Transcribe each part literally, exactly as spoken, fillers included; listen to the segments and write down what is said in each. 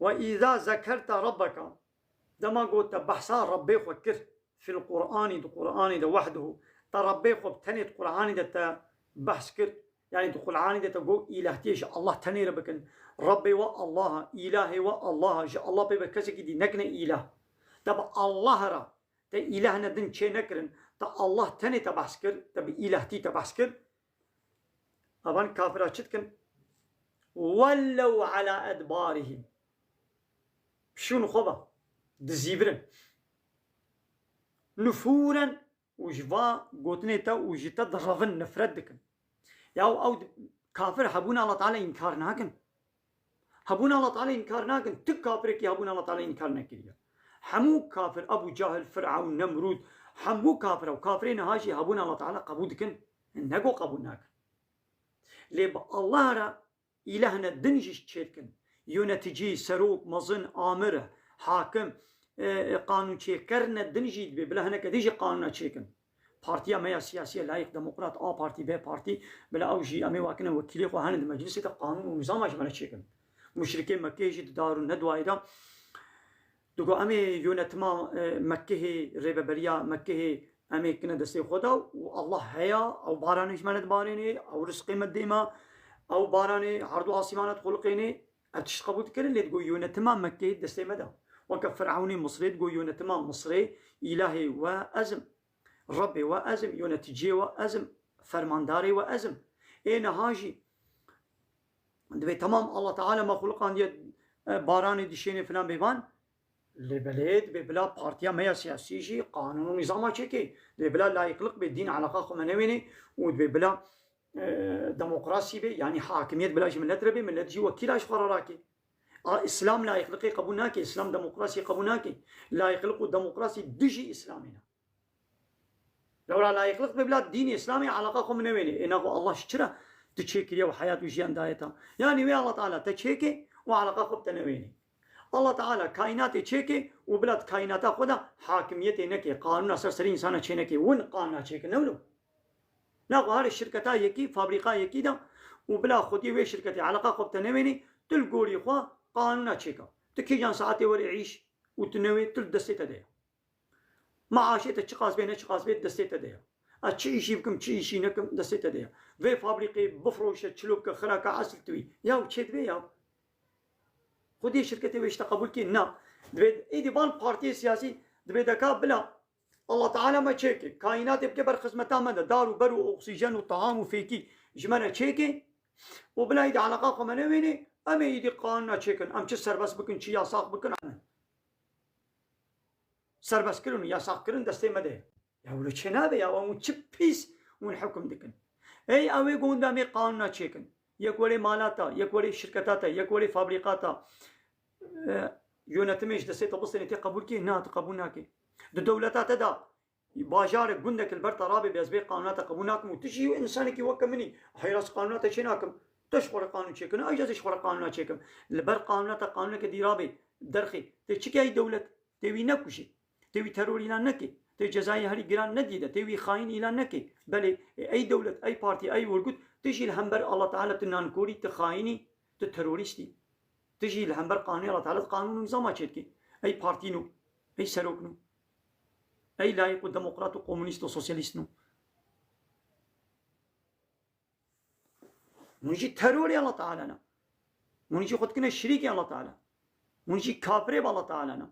Ve îza zekerte rabbeke, dema got te behsa Rebbê xwe kir, fil Qur'anî, di Qur'anê de wehdehu, te Rebbê xwe bi tenê di Qur'anê de te behs kir, yanî di Qur'anê de te got îlahtiyê ji Allah tenê re bikin, Rebbê we Allah e, îlahê we Allah e, ji Allah pê ve kesekî dî nekine îlah. Te bi Allah re, te îlahine din çê nekirin, te Allah tenê te behs kir, te bi îlahtî te behs kir. Evan kafira çi dikin? Wellew ala edbarihim. Şûn xwe ve. Dizîvirin. Nufûren û ji va gotinê te û ji te direvin, nifret dikin. Ya ew di-, kafir hebûna Allah Teala înkar nakin. Hebûna Allah Teala înkar nakin. Tu kafirekî hebûna Allah Teala înkar nekiriye. Hemû kafir, Ebu Cahil, Firavun, Nemrûd, hemû kafir ew. Kafirê niha jî hebûna Allah Teala qebûl dikin. Nego qebûl nakin. Lê bi Allah re îlahine din jî çêdikin. Yöneticî, serok, mezin, amir, hakim, e, e, qanûnçêkerine din jî dibê bila hineke dî jî qanûna çêkin. Partiya me ya siyasî ye, layîq, demokrat, A Partî, B Partî, bila ew jî em ê wakine wekîlê xwe hene di meclisê de qanûn û nîzama ji me re çêkin. Muşrikê Mekkeyê jî di Darun Nedwayê de digo em ê yönetima, e, Mekkehê, rêveberiya Mekkehê em ê kine destê xwe de û Allah heye, ew baranê ji me re dibarênê, ew rizqê me dê me, ew baranê herd û asîmana dixuliqênê, ev tişt qebûl dikirin, lê digo yönetima Mekkeyê destê me de. Weke Firewnê Misrê digo yönetima Misrê, îlahê we ez im, Rebbê we ez im, yöneticiyê we ez im, fermandarê we ez im. Ê niha jî dibê temam Allah Teala me xuliqandiye, e, baranê dişênê filan bêvan. Lê belê dibê bila partiya me ya siyasî jî qanûn û nîzama çêkê. Dibê bila layîqlik bê, dîn eleqa xwe me newênê û dibê bila, e, demokrasî bê, yanî hakimiyet bila ji millet re bê, millet jî wekîla ji xwe re rakê. A, Îslam layîqlikê qebûl nake, Îslam demokrasiyê qebûl nake. Layîqlik û demokrasî dijî Îslamê ne. Lewra layîqlik be bila dînê Îslamê eleqa xwe min newênê. Ê naxwe Allah ji çi re tu çêkiriye û heyat û jiyan daye te? Yanî wê Allah Teala te çêke û eleqa xwe bi te newênê. Allah Teala kaînatê çêke û bila di kaînata xwe de hakimiyetê neke, qanûna ser serî însana çêneke. Win qanûna çêke, ne wilo? Naxwe here şirketa yekî, fabrîka yekî de û bila xwediyê wê şirketê eleqa xwe bi te newênê, tu li gorî xwe qanûna çêka. Tu kîjan saetê were îş û tu newê, tu li destê te de ye. Meaşê te çiqas bê, ne çiqas bê, destê te de ye. Ez çi îşî bikim, çi îşî nekim, destê te de ye. Vê fabrîkê bifroşe, çilo bike, xira ke, esil tu wî. Ya çê divê ya. Xwedî şirketê wê ji te qebûl kê? Na. Divê êdî van partiyê siyasî dibê deka bila Allah Teala me çêke. Kaînatê bike ber xizmeta me de. Dar û ber û oksîjen û teham û fêkî ji me re çêke. Û bila êdî eleqa xwe me newênê, em ê êdî qanûna çêkin. Em çi serbest bikin, çi yasax bikin, em. Serbestkirin û yasaxkirin destê me de ye. Ya wilo çênabe ya, wan çi pîs hûn hukm dikin. Ey ew ê gonda me qanûna çêkin. Yek werê mala te, yek werê şirketa te, yek werê fabrîka te. E, yönetimê ji destê te bistêne tê qebûl kê? Na, tu qebûl nakê. Di dewleta te de bajarek, gundek li ber te rabê, bê ez vê qanûna te qebûl nakim û tu jî insanekî weke min î, heyras qanûna te çê nakim. Tu ji xwe re qanûn çêkin, ez jî ji xwe re qanûna çêkim. Li ber qanûna te qanûneke dî rabê, derxê. Tê çi ke ey dewlet? Tê wî nekujê. Tê wî teror îlan nekê. Tê cezayê herî giran nedî de. Tê wî xayîn îlan nekê. Belê, ey dewlet, ey partî, ey wirgut, tu jî li hember Allah Teala tu nankorî, tu xayînî, tu terorîstî. Tu jî li hember qanûnê Allah Teala, qanûn û nîzama çêdikî. Ey partî nû, ey serok nû, ey layîq û demokrat û komunîst û sosyalîst nû. Hûn jî terorê Allah Teala ne. Hûn jî xwe dikine şirîkê Allah Teala. Hûn jî kafirê bi Allah Teala ne.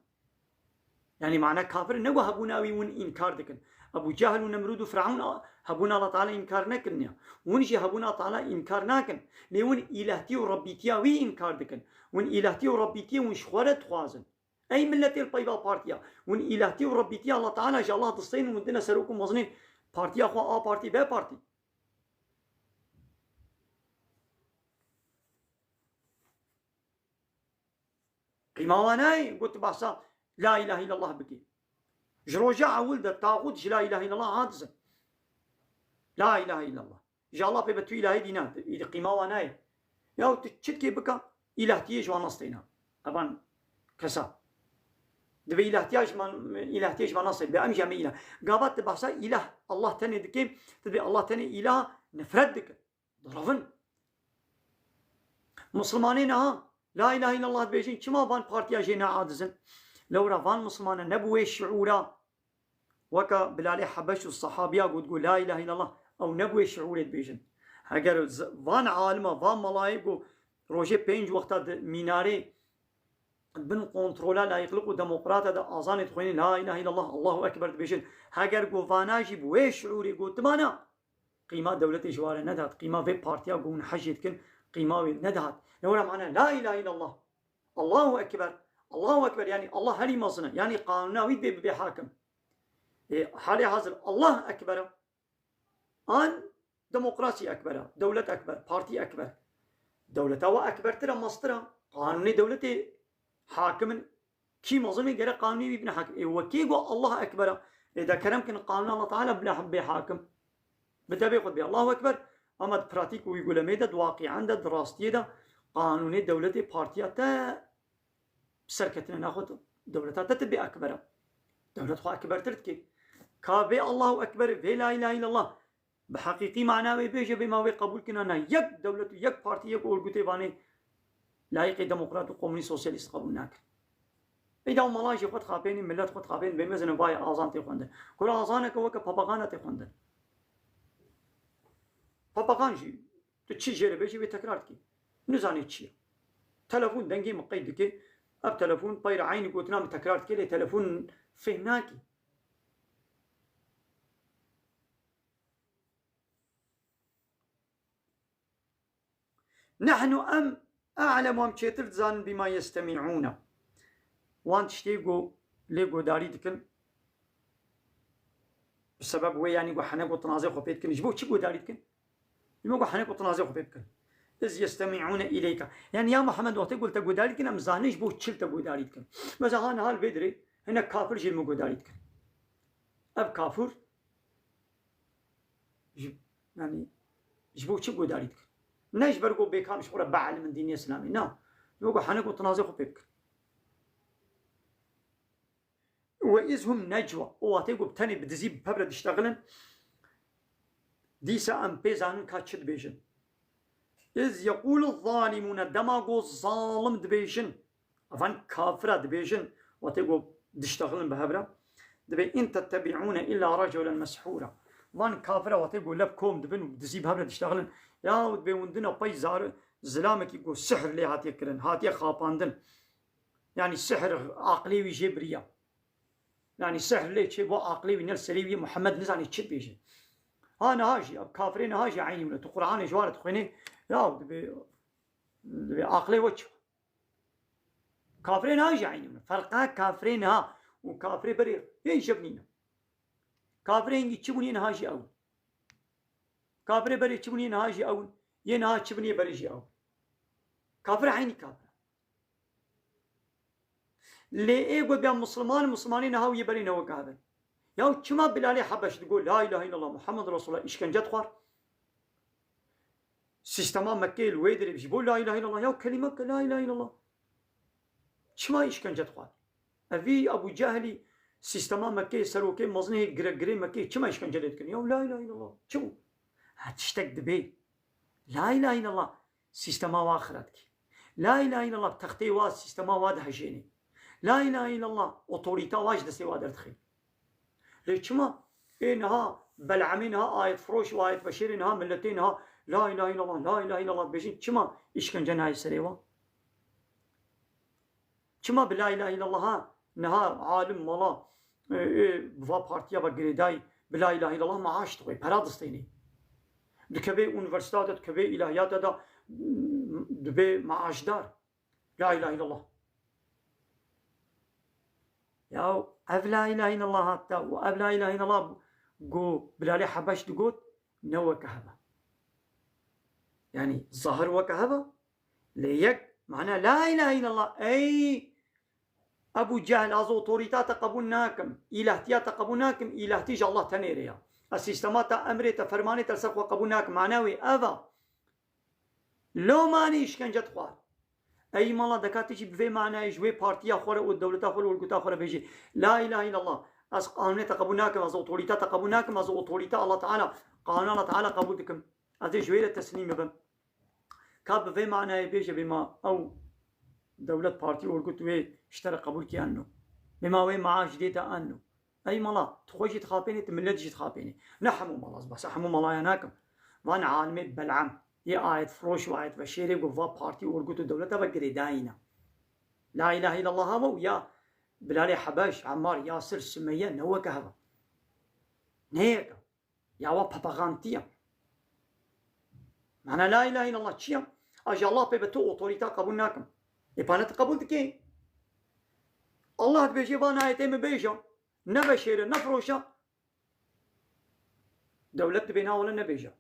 Yanî mana kafir ne ku hebûna wî hûn înkar dikin. Ebû Cehl û Nemrûd û Firavûn a-, hebûna Allah Teala înkar nekiriniye. Hûn jî hebûna Teala înkar nakin. Lê hûn îlahtî û rebbîtiya wî înkar dikin. Hûn îlahtî û rebbîtiyê hûn ji xwe re dixwazin. Ey milletê li peyva partiya. Hûn îlahtî û rebbîtiya Allah Teala ji Allah distên û hûn dine serok û mezinên partiya xwe, A Partî, B Partî. Qîma wan nayê, got tu behsa la ilahe illallah bikî. Ji roja ewil de taxût ji la ilahe illallah hat dizin. La ilahe illallah. Ji Allah pê be tu îlahê dî ne, îdî qîma wan nayê. Ya tu çitkê bika, îlahtiyê ji wan nasteyna. Evan kesa. Divê îlahtiya ji man, îlahtiyê ji wan nasteyna. Be em jî em ê îlah. Gava tu behsa îlah, Allah tenê dikê, tu divê Allah tenê îlah nefret dike. Direvin. Misilmanê niha La ilahe illallah dibêjin, çima van partiya jê neaciz in? Lewra van Mislimana ne bi wê şiûra, weke Bilalê Hebeş û sehabiya got, got, La ilahe illallah, ew ne bi wê şiûrê dibêjin. Heger z-, van alima, van malayê got, rojê pênc wexta di mînarê bin kontrola layîqlik û demokrata de azanê dixwînin, La ilahe illallah, Allahu Ekber dibêjin. Heger got vana jî bi wê şiûrê gotibana, qîma dewletê ji ware nedihat, qîma vê partiya ku hûn hejê dikin, qîma wê nedihat. Lewra mana La ilahe illallah, Allahu Ekber, Allahu Ekber, yanî Allah herî mezin e, yanî qanûna wî dibê bibe hakim. Ê, halê hazir Allah Ekber e. An demokrasî ekber e, dewlet ekber, partî ekber. Dewleta we ekbertir e, mestir e. Qanûnê dewletê hakim in. Kî mezin e, gerek qanûnê wî bine hakim. Ê, wekî got Allah ekber e. Ê, de kerem kin qanûna Allah Teala bile bê hakim. Bi devê xwe bê Allahu Ekber. Ama di pratîk û uyguleme de, di waqian de, di rastiyê de qanûnê dewletê partiya te serketine naxwe dewleta te tibê ekber e. Dewlet xwe ekbertir dike. Ka vê Allahu Ekber, vê La ilahe illallah bi heqîqî mana wê bêje, bê ma wê qebûl kina, na yek dewlet û yek partî, yek orgûtê vanê layîqê demokrat û komunîst sosyalîst qebûl nakin. Êda û mala jî xwe dixapênî, millet xwe dixapênî, bê mezin e vayê azan tê xwendin. Kura azaneke weke papaqana tê xwendin. Papaqan jî tu çi jê re bêjî wê tekrar dikî. Nizanê çi ye. Telefon dengê min qeyd dike. Ev telefon peyra eynî gotina min tekrar dike, lê telefon fêhm nakî. Nehnu em a'lemu, em çêtir dizanin bima yestemi'ûne. Wan tiştê ku lê guhdarî dikin, bi sebeb wê, yanî ku hene ku tinazê xwe pê dikin. Ji bo çi guhdarî dikin? Ji bo ku hene ku tinazê xwe pê bikin. Iz yestemi'ûne ileyke. Yanî ya Muhammed, wextê ku li te guhdarî dikin, em zanin ji bo çi li te guhdarî dikin. Mesela ha niha li vê dirê hinek kafir jî li min guhdarî dikin. Ev kafir ji, yanî, ji bo çi guhdarî dikin? Ne ji ber ku bêkam ji xwe re bielimin dînê Îslamê, na. Ji bo ku hene ku tinazê xwe pê bikin. Ve iz hum necwa. O wextê ku bi tenê bi dizî bi hev re diştexilin, dîsa em pê zanin ka çi dibêjin. Iz yeqûlu zalimûne, dema ku zalim dibêjin, van kafira dibêjin, wextê ku diştexilin bi hev re, dibê in tettebi'ûne illa raculen meshûra. Van kafira wextê ku lev kom dibin û dizî bi hev re diştexilin, ya dibê hûn dina pey zar-, zilamekî ku sihr lê hatiye kirin, hatiye xapandin. Yanî sihr aqlê wî jê biriya. Yanî sihr lê çê bo aqlê wî, ne li serê wî, Muhammed nizanî çi dibêje. Ha niha jî, ev kafirê niha jî eynî wilo. Tu Qur'anê ji wan re dixwînî, ya dibê, dibê aqlê we çi? Kafirê niha jî eynî wilo. Ferqa kafirê niha û kafirê berê hê jeb nîne. Kafirê hingî çi bûn yê niha jî ew in. Kafirê berê çi bûn yê niha jî ew in. Yê niha çi bûn yê berê jî ew in. Kafir eynî kafir e. Lê ê ku bêya Misliman, Mislimanê niha û yê berê ne weke hev in. Ya çima Bilalê Hebeş digot, La ilahe illallah, Muhammed Resulullah, îşkence dixwar? Sîstema Mekkeyê li wê dirê ji bo La ilahe illallah, ya kelîme ke La ilahe illallah. Çima îşkence dixwar? Evî Ebû Cehlî sîstema Mekkeyê, serokê mezinê giregirê Mekkeyê çima îşkence lê dikin? Ya La ilahe illallah, çi bû? Ha, tiştek dibê. La ilahe illallah. Sîstema wa xira dikî. La ilahe illallah, textê wa, sîstema wa dihejênî. La ilahe illallah, otorîta wa ji destê wa derdixî. Lê çima ê niha Belamê niha ayetfiroş û ayetveşêrê niha milletê niha la ilahe illallah, la ilahe illallah dibêjin, çima îşkence nayê serê wa? Çima bi la ilahe illallah ha niha alim mala, e, e, va partiya ve girêdayî bi la ilahe illallah maaş dixwê, pera distênê. Dikeve unîversîta de, dikeve îlahiyata de, m, dibe maaşdar. La ilahe illallah. Ya ev la ilahe illallah hatta û ev la ilahe illallah ku Bilalê Hebeş digot, ne weke heve. Yanî zahir weke heve, lê yek mana la ilahe illallah, ey Ebu Cehl, ez otorîta te qebûl nakim, îlahtiya te qebûl nakim, îlahtî ji Allah tenê re ya. Ez sîstema te, emrê te, fermanê te li ser xwe qebûl nakim. Mana wê ev e. Lomanî îşkence dixwar. Ey mala deka tu jî bi vê manayê ji wê partiya xwe re û dewleta xwe re û orgûta xwe re bêjî, La ilahe illallah. Ez qanûnê te qebûl nakim, ez otorîta te qebûl nakim, ez otorîta Allah Teala, qanûna Allah Teala qebûl dikim. Ez ê ji wê re teslîm bibim. Ka bi vê manayê bêje bê ma ew Dewlet, partî, orgut wê ji te re qebûl kê anno. Bêma wê maaş dê te anno. Ey mala, tu xwe jî dixapênê, tu millet jî dixapênê. Ne hemû mala, ez behsa hemû malaya nakim. Van alimê Bel'am, yê ayet firoş û ayet veşêrê got va partî, orgut û dewleta ve girêdayî ne. La ilahe illallah hava û ya Bilalê Hebeş, Emmar, Yasir, Sumeyye ne weke heva. Ne yeke. Ya wa papaxantiya. Mana la ilahe illallah çi ya? A ji Allah pê be tu otorîta qebûl nakim. Ê pane tu qebûl dikê? Allah dibêje van ayetê min bêje. Ne veşêre, ne firoşe. Dewlet dibê na wele nebêje.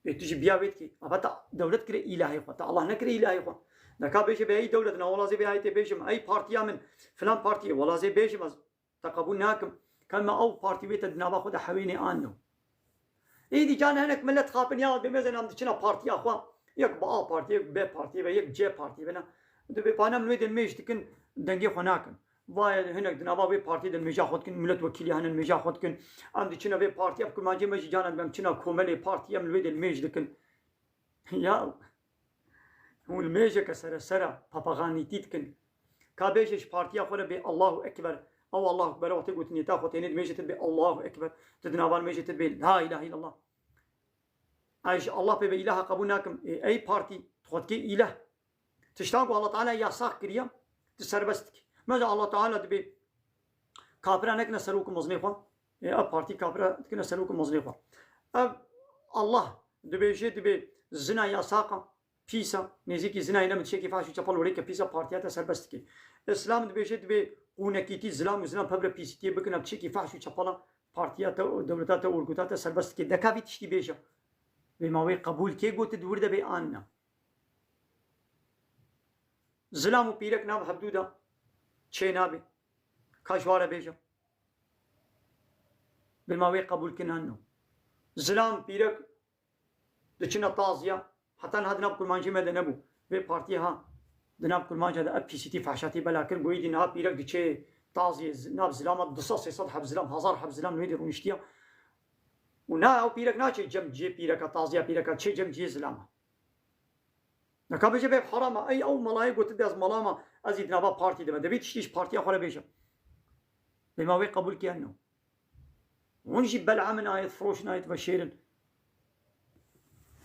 Ê tu jî biya wê dikî. Ava te dewlet kire îlahê xwe. Te Allah nekire îlahê xwe. Neka bêje be ey dewlet na wela zê bê ayetê bêjim. Ey partiya min, filan partiyê, wela zê bêjim ez. Te qebûl nakim. Keme ew partî wê te di nava xwe de hewênê anno. Êdî can hinek millet xapin ya bê mezen em diçina partiya xwe. Yek bi A partiyê, yek bi B partiyê ve, yek C partiyê ve ne. Dibê panem wê de mêj dikin, dengê xwe nakin. Vay hinek di nava vê partiyê de mêja xwe dikin, milletvekîlî hene mêja xwe dikin. Em diçine vê partiya, bi kurmancê me jî canan em çina komelê partiyê em li wê de mêj dikin. Ya hûn mêjeke sere sera papaxanîtî dikin. Ka bêje ji partiya xwe re bê Allahu Ekber. Ew Allahu Ekber wextê gotinê ta xwe tênê dimêje tu bê Allahu Ekber. Tu di navan mêje tu bê La ilahe illallah. Ay ji Allah pê be îlaha qebûl nakim. Ê, ey partî, tu xwe dikê îlah. Tiştan ku Allah Teala yasax kiriye, tu serbest dikî. Mesela Allah Teala dibê kafira nekine serok û mezinê xwe. Ê, ev partî kafira dikine serok û mezinê xwe. Ev Allah dibêje dibê zina yasaqa, pîsa, nêzîkî zinayê ne min tiştekî fahş û çepal werê ke pîsa partiya te serbest dikê. Îslam dibêje dibê qûnekîtî, zilam û zilam pevre pîsîtiyê bikin, ev tiştekî fahş û çepala partiya te, dewleta te, orguta te serbest dikê. Deka vî tiştî bêje. Bêma wê qebûl kê got di wir de bê an ne. Zilam û pîrek nav hevdû de çê nabe. Ka ji wa re bêje. Bêma wê qebûl kin anno. Zilam, pîrek diçine taziya. Heta niha di nav kurmancî me de nebû. Vê partiyê ha di nav kurmanca de ev pîsîtî fehşatî bela kir. Goyî dî niha pîrek diçê taziyê, z-, nav zilama du sed sê sed heb zilam, hezar heb zilam li wê dî rûniştiya. Û na ew pîrek naçê cem cihê pîreka, taziya pîreka, çê cem cihê zilama. Neka bêje bê herama, ey ew malayê gotin de ez mala me, ez jî di nava partî de me. Dibê tiştî ji partiya xwe re bêje. Bêma wê qebûl kiyan no. Hûn jî bel'am in, ayet firoş in, ayet veşêr in.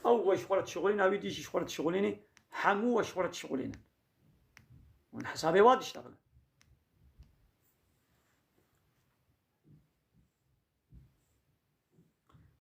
Ew we ji xwe re dişixulîne, ew dî jî ji xwe re dişixulîne, hemû we ji xwe re dişixulînin. Hûn hesabê wa diştexilin.